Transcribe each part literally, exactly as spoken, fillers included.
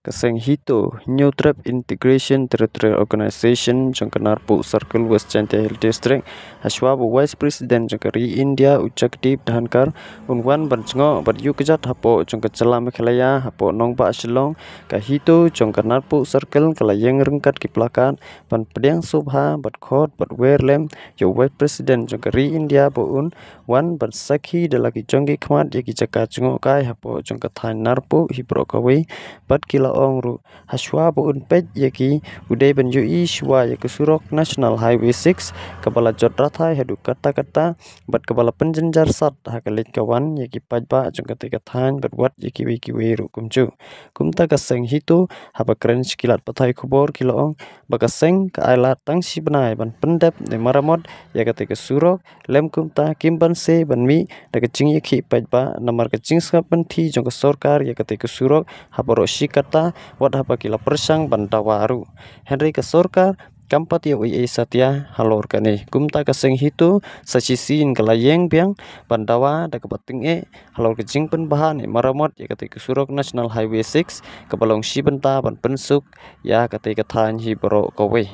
Ka seng HITO, Hynñiewtrep Integration Territorial Organization, jong ka Narpuh Circle, West Jaintia Hills District, hashwa ba u Vice President jong ka ri India, u Jagdeep Dhankhar, un wan ban jngoh bad ïuh kjat hapoh jong ka jylla Meghalaya, hapoh nongbah Shillong. Ka HITO jong ka Narpuh Circle ka la ïeng ryngkat ki placard ban pdiang sngewbha bad khot bad wer lem ïa u Vice President jong ka ri India ba un wan ban sakhi da la ki jong ki khmat ïa ki jaka jngohkai hapoh jong ka thaiñ Narpuh hi baroh kawei. Bad ki la ong ruh, hashwa ba un peit ïa ki, u dei ban ïohi shwa ïa ka surok National Highway six, kaba la jot rathai haduh katta katta, bad kaba la pynjynjar sat ha ka leit ka wan ïa ki paidbah jong katei ka thaiñ bad wat ïa kiwei kiwei ruh kumjuh. Kumta ka seng HITO, haba kren sha ki lad pathai khubor, ki la ong ba ka seng ka ailad tang shi bnai ban pyndep ne maramot ïa katei ka surok, lym kumta kim banse ban mih da ka jingïakhih paidbah namar ka jingsngap ban thi jong ka sorkar ïa katei ka surok ha baroh shi katta, wat haba ki la pyrshang ban dawa ruh. Hynrei ka sorkar kam pat ïa u ei ei satia halor kane. Kumta ka seng HITO sa shisien ka la ïeng biang ban dawa da kaba tyngeh halor ka jingpynbha ne maramot ïa katei ka surok National Highway six, kaba long shi bynta ban pynsuk ïa katei ka thaiñ hi baroh kawei.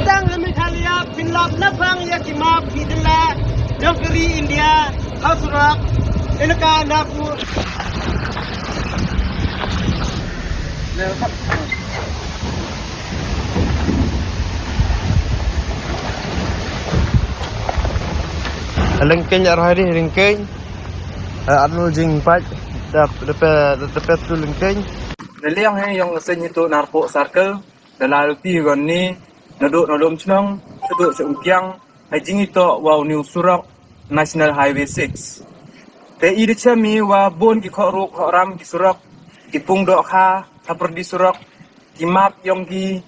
Tang ha Meghalaya pynlap na phang ïa ki map ki jylla jong ka ri India ha surok Elaka Narpuh. Lyngkeiñ ar hari lyngkeiñ. Ar nul jingpait dak depe depe tu lyngkeiñ. Na liang hi ïong seng HITO Narpuh Circle, da la lynti gon ni naduh na lum chnong, naduh sha umkiang, ha jingïatoh wa u new surok National Highway six. Te i da chem i wa bun ki khoh ruk khoh ram ki surok, ki pung dohkha ha pyrdi surok, ki map ïong ki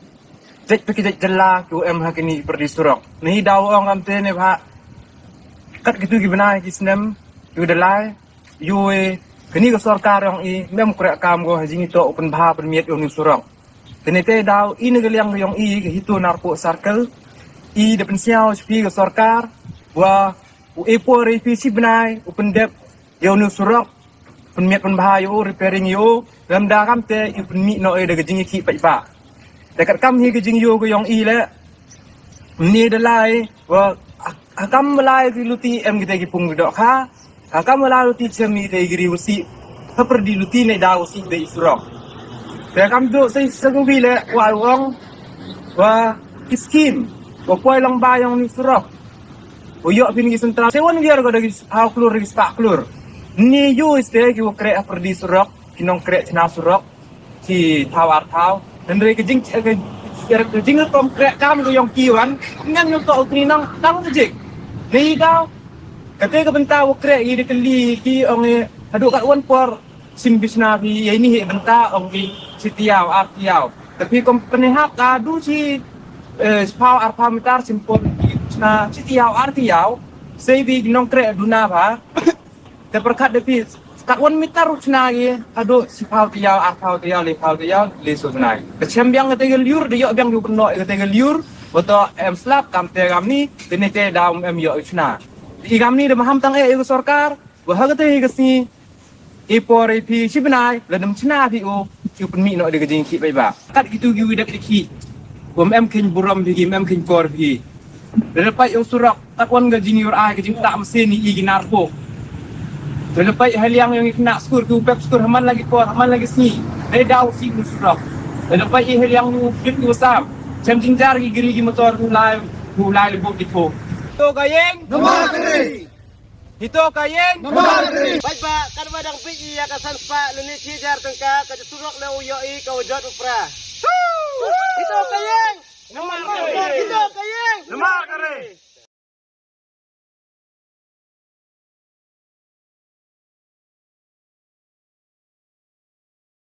jait pa ki jait jylla ki u em ha kini ki pyrdi surok. Ni daw ong am te ne bha kat kitu ki bnai ki snem ki u da lai, ïoh kani ka sorkar ïong i mem kreh kam ko ha jingïatoh u pynbha pynmiat ïong u surok. Te ne te daw i na ka liang ïong i ka HITO Narpuh Circle, i da pynsiaw sha phi ka sorkar wa u e por i phi shi bnai u pyndep ïong u surok, pynmiat pynbha ïong u, repairing ïong u, lem da kam te i pynmih noh i da ka jingïakhih paidbah. Te kat kam hi ka jingïoh ka ïong i le, ni da lai wa ha kam lai ki luti em kita ki pung dohkha, ha kam lai luti chem i te ki ri u si, ha pyrdi luti ne da u si te i surok. Te kam do sei seng wi le wa ong wa ki skim wa poi long ba ïong ni surok. U ïoh phin ki sentral. Te wan wiar ko da ki spah klur, ki spah klur. Ni ïoh iste ki wa kreh ha pyrdi surok, ki nongkreh chna surok, ki thaw ar thaw. Hynrei ka jing, ka, ka jing rukom kreh kam ko ïong ki wan, ngan ïoh to u kri nang tang ka jing. Ni daw, kate ka bynta wa kreh i da kali ki ong i haduh kat wan por sim bishna phi, ïa ini hi bynta ong ki shi tiaw, ar tiaw. Tapi company hap ka du shi, eh, spah ar phaw meter sim por ki bishna shi tiaw, ar tiaw. Sei bi nongkreh duna ba. Te pyrkhat da phi, kat wan meter u chna ki, haduh shi phaw tiaw, ar phaw tiaw, le phaw tiaw, le so chna. Ka chem biang kate ka liur, da ïoh biang ki u pynnoh kate ka liur, wa to em slap, kam te kam ni, te ne te daw em ïoh u chna. I kam ni da maham tang eh, i ka sorkar, wa ha kate hi ka sngi, i por i phi shi bnai, la dam chna phi u, ki u pynmih noh da ka jingkhih paidbah. Kat kitu ki u dep ki khih, wa em khein burom phi ki, em khein kor phi. Da pait ïong surok, kat wan ka jingïur ai, ka jingtah masin i ki Narpuh. Da pait ha liang ïong i khynnah skur ki u pep skur ha man la ki por, ha man la ki sngi. Da daw si u surok. Da pait i ha liang u pip u sam. Chem jingjar ki gari ki motor u lai, u lai le bok ki tho. To ka ïeng. Namar kri. Hito ka ïeng. Namar kri. Paidbah, katba dang bit ïa ka san spah lane shi hajar tyngka, ka surok le u ïoh i ka u jot u pra. Hito ka ïeng. Namar kri. Hito ka ïeng. Namar kri.